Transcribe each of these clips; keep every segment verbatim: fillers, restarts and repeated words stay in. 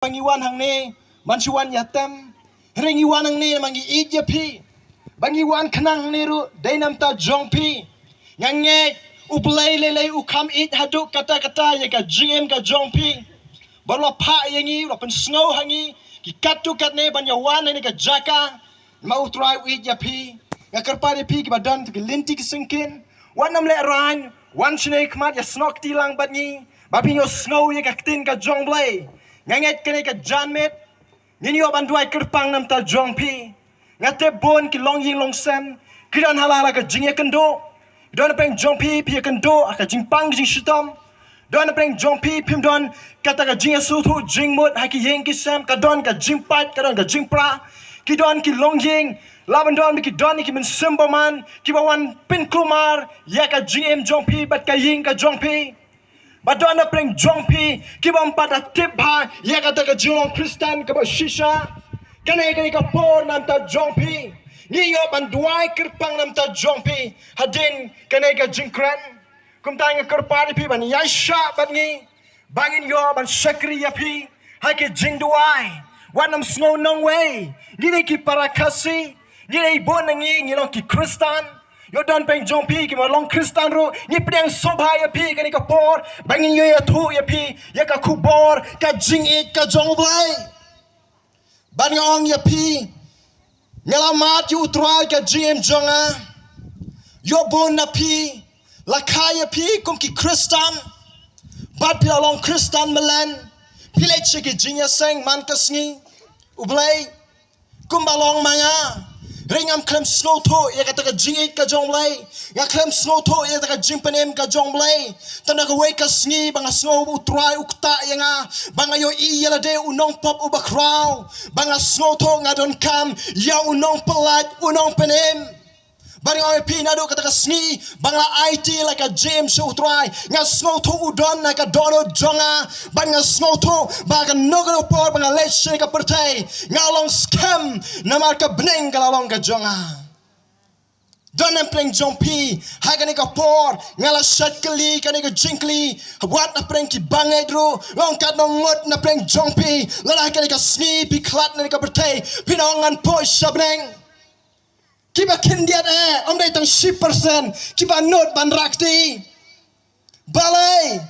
ba ngi wan hangne, man shu wan ïa tem. Hynrei ngi wan hangne namar ngi ïeit ïa phi. Ba ngi wan khnang hangne ruh dei namar ta jong phi. Nga ngeit U Blei lei lei u kham ïeit haduh katta katta ïa ka jingim ka jong phi. Ba u la phah ïa ngi, u la pynsngew ha ngi ki katto katne ban ïa wan hangne ka jaka. Namar U Trai u ïeit ïa phi. Nga kyrpad ïa phi kiba don ki lynti ki syngkien, wat nym lehraiñ, wan shane khmat ïa snoh kti lang bad ngi, ba phin ïohsngew ïa ka ktien ka jong U Blei. Nga ngeit kane ka janmiet ngin ïoh ban duwai kyrpang namar ta jong phi. Nga tip bun ki longïing longsem ki don ha la ka jingïakynduh. Don napdeng jong phi, phi ïakynduh ha ka jingpang jingshitom. Don napdeng jong phi, phim don kata ka jingïasngewthuh jingmut ha ki ïing ki sem, ka don ka jingpait, ka don ka jingpra. Ki don ki longïing, lah ban don ki don ki mynsiem bymman kiba wan pynkulmar ïa ka jingim jong phi bad ka ïing ka jong phi. Ba don napdeng jong phi kiba ym pat da tip bha ïa kata ka jinglong Khristan kaba shisha. Kane, kane ka por namar ta jong phi. Ngi ïoh ban duwai kyrpang namar ta jong phi hadien kane ka jingkren. Kumta nga kyrpad ïa phi ban ïaishah bad ngi, ba ngin ïoh ban shakri ïa phi ha ki jingduwai. Wat nym sngew nongwei. Ngi dei ki para Khasi, ngi dei bun na ngi ngi long ki Khristan. Ïoh don napdeng jong phi kiba ym long Khristan ruh, ngi pdiang sngewbha ïa phi kane ka por, ba ngin ïoh ïathuh ïa phi ïa ka khubor ka jingïeit ka jong U Blei. Bad nga ong ïa phi, nga la mad ïa U Trai ka jingim jong nga. Ïoh bun na phi la kha ïa phi kum ki Khristan, bad phi la long Khristan mlien. Phi leit sha ki jingïaseng man ka sngi. U Blei, kumba long ma nga. Hynrei ngam khlem sngewthuh ïa kata ka jingïeit ka jong U Blei. Nga khlem sngewthuh ïa kata ka jingpynim ka jong U Blei. Tang na kawei ka sngi ba nga sngew U Trai u ktah ïa nga, ba nga ïohi ïa lade u nongpop uba khraw, ba nga sngewthuh nga donkam ïa u nongpyllait, u nongpynim. Bad nga ong ïa phi, naduh kata ka sngi ba nga la aiti la ka jingim sha U Trai, nga sngewthuh u don ha ka dohnud jong nga. Bad nga sngewthuh ba kano kano ka por ba nga leit sha ka pyrthei, nga long skhem namar ka bneng ka la long ka jong nga. Don napdeng jong phi ha kane ka por, nga la shait kylli kane ka jingkylli. Wat napdeng ki bangeit ruh, long katno ngut napdeng jong phi, lada ha kane ka sngi phi khlad na kane ka pyrthei, phin ong ngan poi sha bneng. Kiba khyndiat eh, ym dei tang shi percent kiba nud ban rah kti. Balei?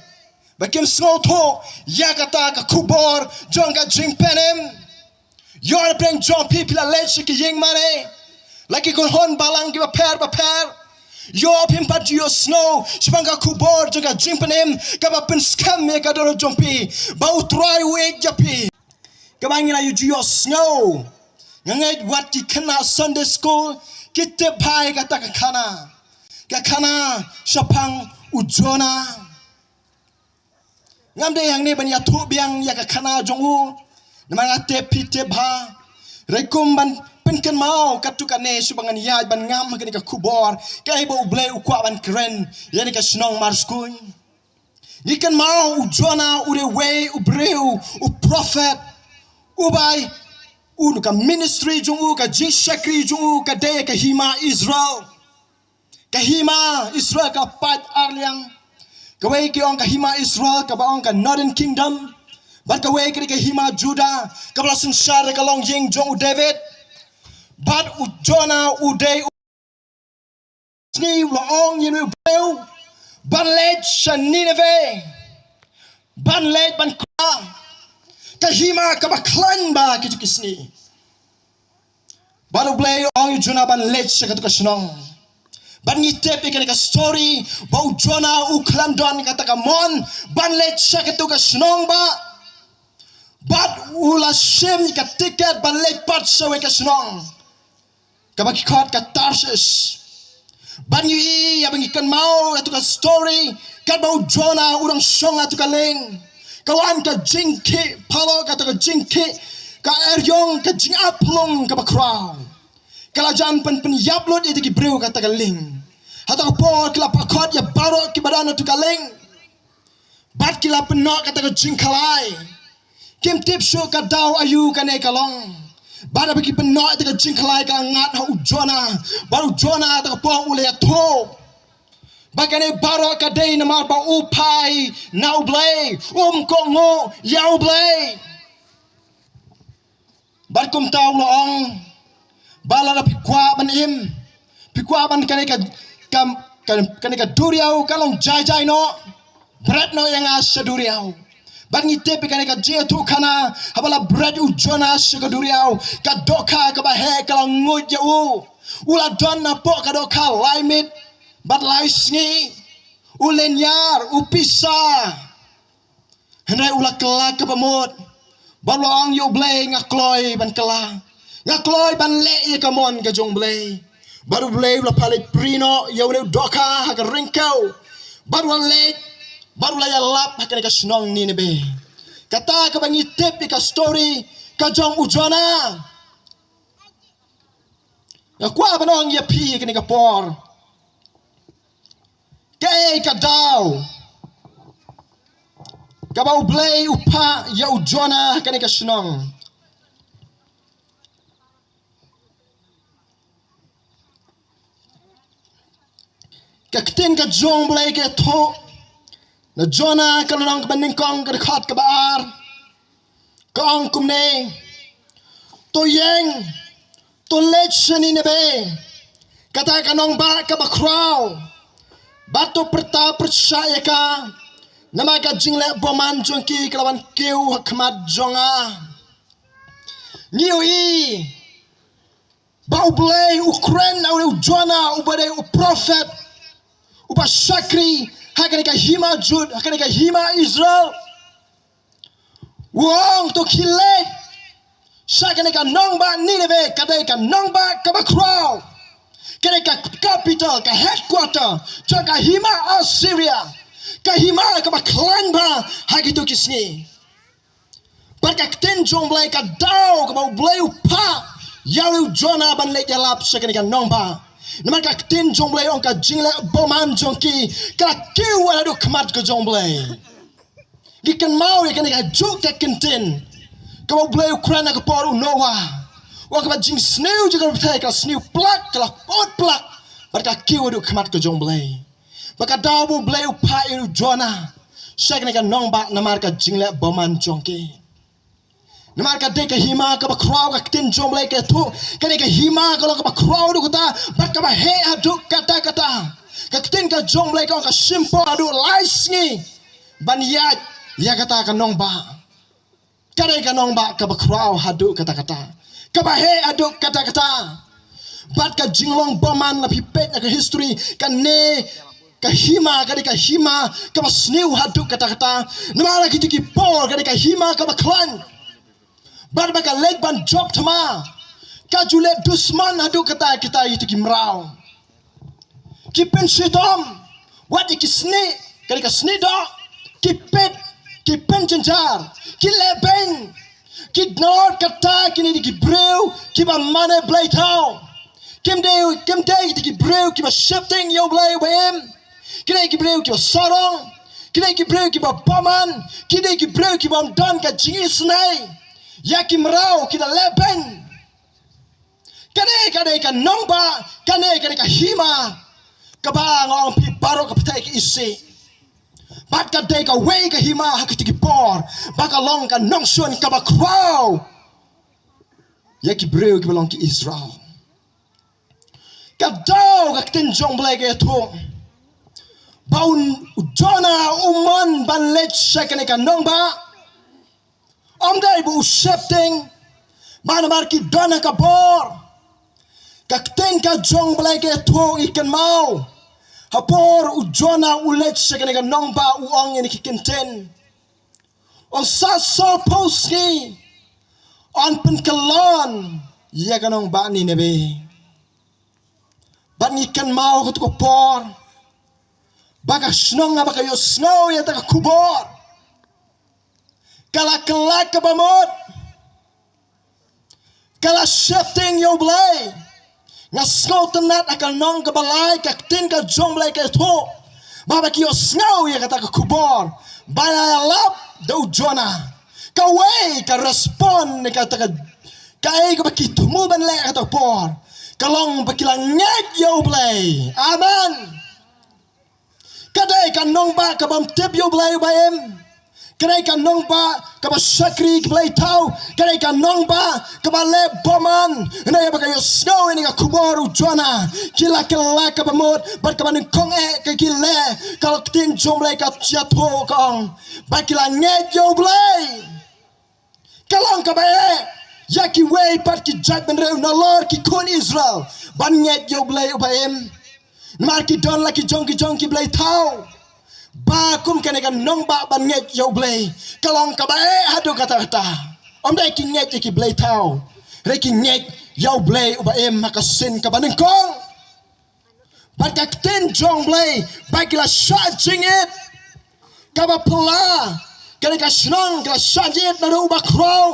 Ba kim sngewthuh ïa kata ka khubor jong ka jingpynim. Ïoh napdeng jong phi, phi la leit sha ki ïing mane, la ki kynhun balang kiba pher bapher. Ïoh phim pat ju ïohsngew shaphang ka khubor jong ka jingpynim kaba pynskhem ïa ka dohnud jong phi, ba U Trai u ïeit ïa phi. Kaba ngi la ïoh ju ïohsngew. Nga ngeit wat ki khynnah Sunday school ki tip bha ïa kata ka khana, ka khana shaphang u Jonah. Ngam dei hangne ban ïathuh biang ïa ka khana jong u, namar nga tip phi tip bha. Hynrei kum ban pynkynmaw katto katne shuh ba ngan ïaid ban ngam ha kane ka khubor, kaei ba U Blei u kwah ban kren ïa kane ka shnong Marskun. Ngi kynmaw u Jonah u dei uwei u briew, u prophet, uba u, ka ministry jong u, ka jingshakri jong u ka dei ka hima Israel. Ka hima Israel ka pait ar liang. Kawei ki ong ka hima Israel kaba ong ka Northern Kingdom, bad kawei ka dei ka hima Judah kaba la synshar da ka longïing jong u David. Bad u Jonah u dei u sngi u la ong ïa u briew ban leit sha Nineveh, ban leit ban kra ka hima kaba khlaiñ ba kito ki sngi. Bad U Blei u ong ïa u Jonah ban leit sha katu ka shnong. Bad ngi tip ïa kane ka story ba u Jonah u khlem don kata ka mon ban leit sha katu ka shnong ba, bad u la shim ïa ka tiket ban leit pat sha kawei ka shnong kaba ki khot ka Tarshish. Bad ngi ïohi ïa ba ngi kynmaw ïa katu ka story, katba u Jonah u dang shong ha katu ka lieng, ka wan ka jingkhih phalok, katu ka jingkhih ka eriong, ka jingap phlung kaba khraw. Ka la jan pyn pynïap lut ïa ki briew kata ka lieng. Ha kata ka por ki la pynkhot ïa baroh kiba don ha katu ka lieng. Bad ki la pynnoh kata ka jingkhalai. Kim tip shuh ka daw aïu kane ka long. Bad haba ki pynnoh kata ka jingkhalai ka la ngat ha u Jonah. Bad u Jonah ha kata ka por u la ïathuh ba kane baroh ka dei namar ba u phai na U Blei, um kohnguh ïa U Blei. Bad kumta u la ong ba lada phi kwah ban im, phi kwah ban kane ka, ka, ka, kane ka duriaw ka long jai jai noh, bret noh ïa nga sha duriaw. Bad ngi tip ïa kane ka jingïathuhkhana, haba la bret u Jonah sha ka duriaw, ka dohkha kaba heh ka la nguid ïa u. U la don napoh ka dohkha lai miet bad lai sngi. U lynñiar, u pisa. Hynrei u la kylla kaba mut. Bad u la ong ïa U Blei, nga kloi ban kylla. Nga kloi ban leh ïa ka mon ka jong U Blei. Bad U Blei u la pynleit pyrshah noh ïa une u dohkha ha ka ryngkew. Bad u la leit, bad u la ïalap ha kane ka shnong Nineveh. Kata kaba ngi tip ïa ka story ka jong u Jonah. Nga kwah ban ong ïa phi kane ka por. Kaei ka daw kaba U Blei u phah ïa u Jonah ha kane ka shnong? Ka ktien ka jong U Blei ka ïathuh na Jonah ka lynnong kaba nyngkong ka dkhot kaba ar. Ka ong kumne: To ïeng, to leit sha Nineveh, kata ka nongbah kaba khraw, bad to pyrta pyrshah ïa ka, namar ka jingleh bymman jong ki ka la wan kiew ha khmat jong nga. Ngi ïohi ba U Blei u kren na u Jonah uba dei u prophet, uba shakri ha kane ka hima Jud, ha kane ka hima Israel. U ong to khie leit sha kane ka nongbah Nineveh, ka dei ka nongbah kaba khraw, ka dei ka capital, ka headquarter jong ka hima Assyria, ka hima kaba khlaiñ bha ha kito ki sngi. Bad ka ktien jong U Blei, ka daw kaba U Blei u phah ïa u Jonah ban leit ïalap sha kane ka nongbah. Namar ka ktien jong U Blei ong ka jingleh bymman jong ki ka la kiew haduh khmat ka jong U Blei. Ngi kynmaw ïa kane kajuh ka ktien kaba U Blei u kren ha ka por u Noah. Ong kaba jingsniew jong ka pyrthei ka la sniew plak, ka la kut plak. Bad ka kiew haduh khmat ka jong U Blei. Bad ka daw ba U Blei u phah ïa u Jonah sha kane ka nongbah namar ka jingleh bymman jong ki. Namar ka dei ka hima kaba khraw, ka ktien jong U Blei ka ïathuh, ka dei ka hima ka long kaba khraw haduh katta, bad kaba heh haduh katta katta. Ka ktien ka jong U Blei ka ong ka shim por haduh lai sngi ban ïaid ïa kata ka nongbah. Ka dei ka nongbah kaba khraw haduh katta katta, kaba heh haduh katta katta. Bad ka jinglong bymman, la phi peit na ka history, kane ka hima ka dei ka hima kaba sniew haduh katta katta. Namar ha kito ki por ka dei ka hima kaba khlaiñ. Bad ba ka leit ban jop thma, ka ju leh dusmon haduh katta katta ïa kito ki mraw. Ki pynshitom wat ïa ki snieh, ka dei ka snieh doh, ki pit, ki pynjynjar, ki lehbeiñ, ki dohnud. Kata kine dei ki briew kiba mane blei thaw. Kim dei, kim dei kito ki briew kiba sheptieng ïa U Blei uba im. Ki dei ki briew kiba sarong. Ki dei ki briew kiba bymman. Ki dei ki briew kiba ym don ka jingisynei ïa ki mraw, ki da lehbeiñ. Kane ka dei ka nongbah, kane ka dei ka hima kaba nga ong phi baroh ka pyrthei ka isih. Bad ka dei kawei ka hima ha kito ki por ba ka long ka nongshun kaba khraw ïa ki briew kiba long ki Israel. Ka daw ka ktien jong U Blei ka ïathuh ba u Jonah u mon ban leit sha kane ka nongbah. Ym dei ba u sheptieng, namar ki don ha ka bor. Ka ktien ka jong U Blei ka ïathuh, ngi kynmaw, ha por u Jonah u leit sha kane ka nongbah, u ong ïa kine ki ktien. Ong sa sawphew sngi yn pynkyllon ïa ka nongbah Nineveh. Bad ngi kynmaw kato ka por ba ka shnong haba ka ïohsngew ïa kata ka khubor, ka la kylla kaba mut. Ka la sheptieng ïa U Blei. Nga sngewtynnad ha ka lynnong kaba lai ka ktien ka jong U Blei ka ïathuh ba haba ki ïohsngew ïa kata ka khubor ba la ïalap da u Jonah, kawei ka respond na kata ka, kaei kaba ki thmu ban leh ha kata ka por ka long ba ki la ngeit ïa U Blei. Amen. Ka dei ka nongbah kaba ym tip ïa U Blei uba im. Ka dei ka nongbah kaba shakri ki blei thaw. Ka dei ka nongbah kaba leh bymman. Hynrei haba ka ïohsngew ïa kane ka khubor u Jonah, ki la kylla kaba mut bad kaba nyngkong eh ka ki leh. Ka la ktien jong u Blei ka ïathuh, ka ong ba ki la ngeit ïa u Blei. Ka long kaba eh ïa kiwei pat ki jaitbynriew nalor ki khun Israel ban ngeit ïa u Blei uba im. Namar ki don la ki jong ki jong ki blei thaw. Ba kum kane ka nongbah ban ngeit ïa u Blei ka long kaba eh haduh katta katta. Ym dei ki ngeit ïa ki blei thaw, hynrei ki ngeit ïa u Blei uba im ha ka sien kaba nyngkong. Bad ka ktien jong u Blei ba ki la shah jingit kaba phylla. Kane ka shnong ki la shah jingit naduh uba khraw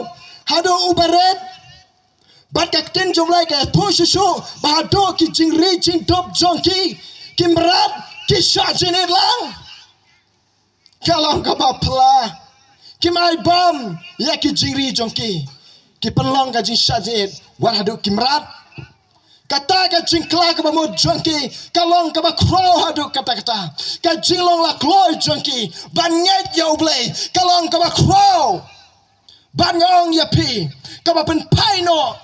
haduh uba rit. Bad ka ktien jong u Blei ka ïathuh shuh shuh ba haduh ki jingri jingdup jong ki, ki mrad, ki shah jingit lang. Ka long kaba phylla. Kim ai bam ïa ki jingri jong ki. Ki pynlong ka jingshah jingit wat haduh ki mrad. Kata ka jingkylla kaba mut jong ki ka long kaba khraw haduh katta katta. Ka jinglong la kloi jong ki ban ngeit ïa u Blei ka long kaba khraw. Bad nga ong ïa phi, kaba pynphai noh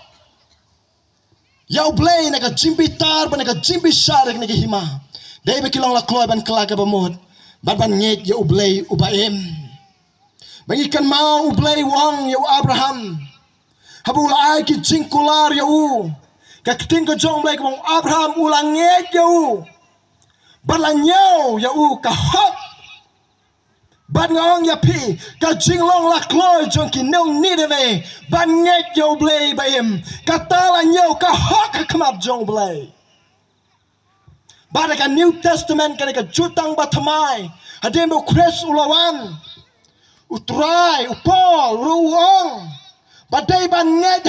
ïa u Blei na ka jingbitar bad na ka jingbishar ha kane ka hima, dei ba ki long la kloi ban kylla kaba mut bad ban ngeit ïa u Blei uba im. Ba ngi kynmaw u Blei u ong ïa u Abraham haba u la ai ki jingkular ïa u, ka ktien ka jong u Blei ka ong, Abraham u la ngeit ïa u bad la ñiew ïa u ka hok. Bad nga ong ïa phi, ka jinglong la kloi jong ki nong Nineveh ban ngeit ïa u Blei ba im, kata la ñiew ka hok ha khmat jong u Blei. Bad ha ka New Testament, kane ka Jutang Bathymmai, hadien ba u Khrist u la wan, u Trai, u Paul ruh u ong ba dei ban ngeit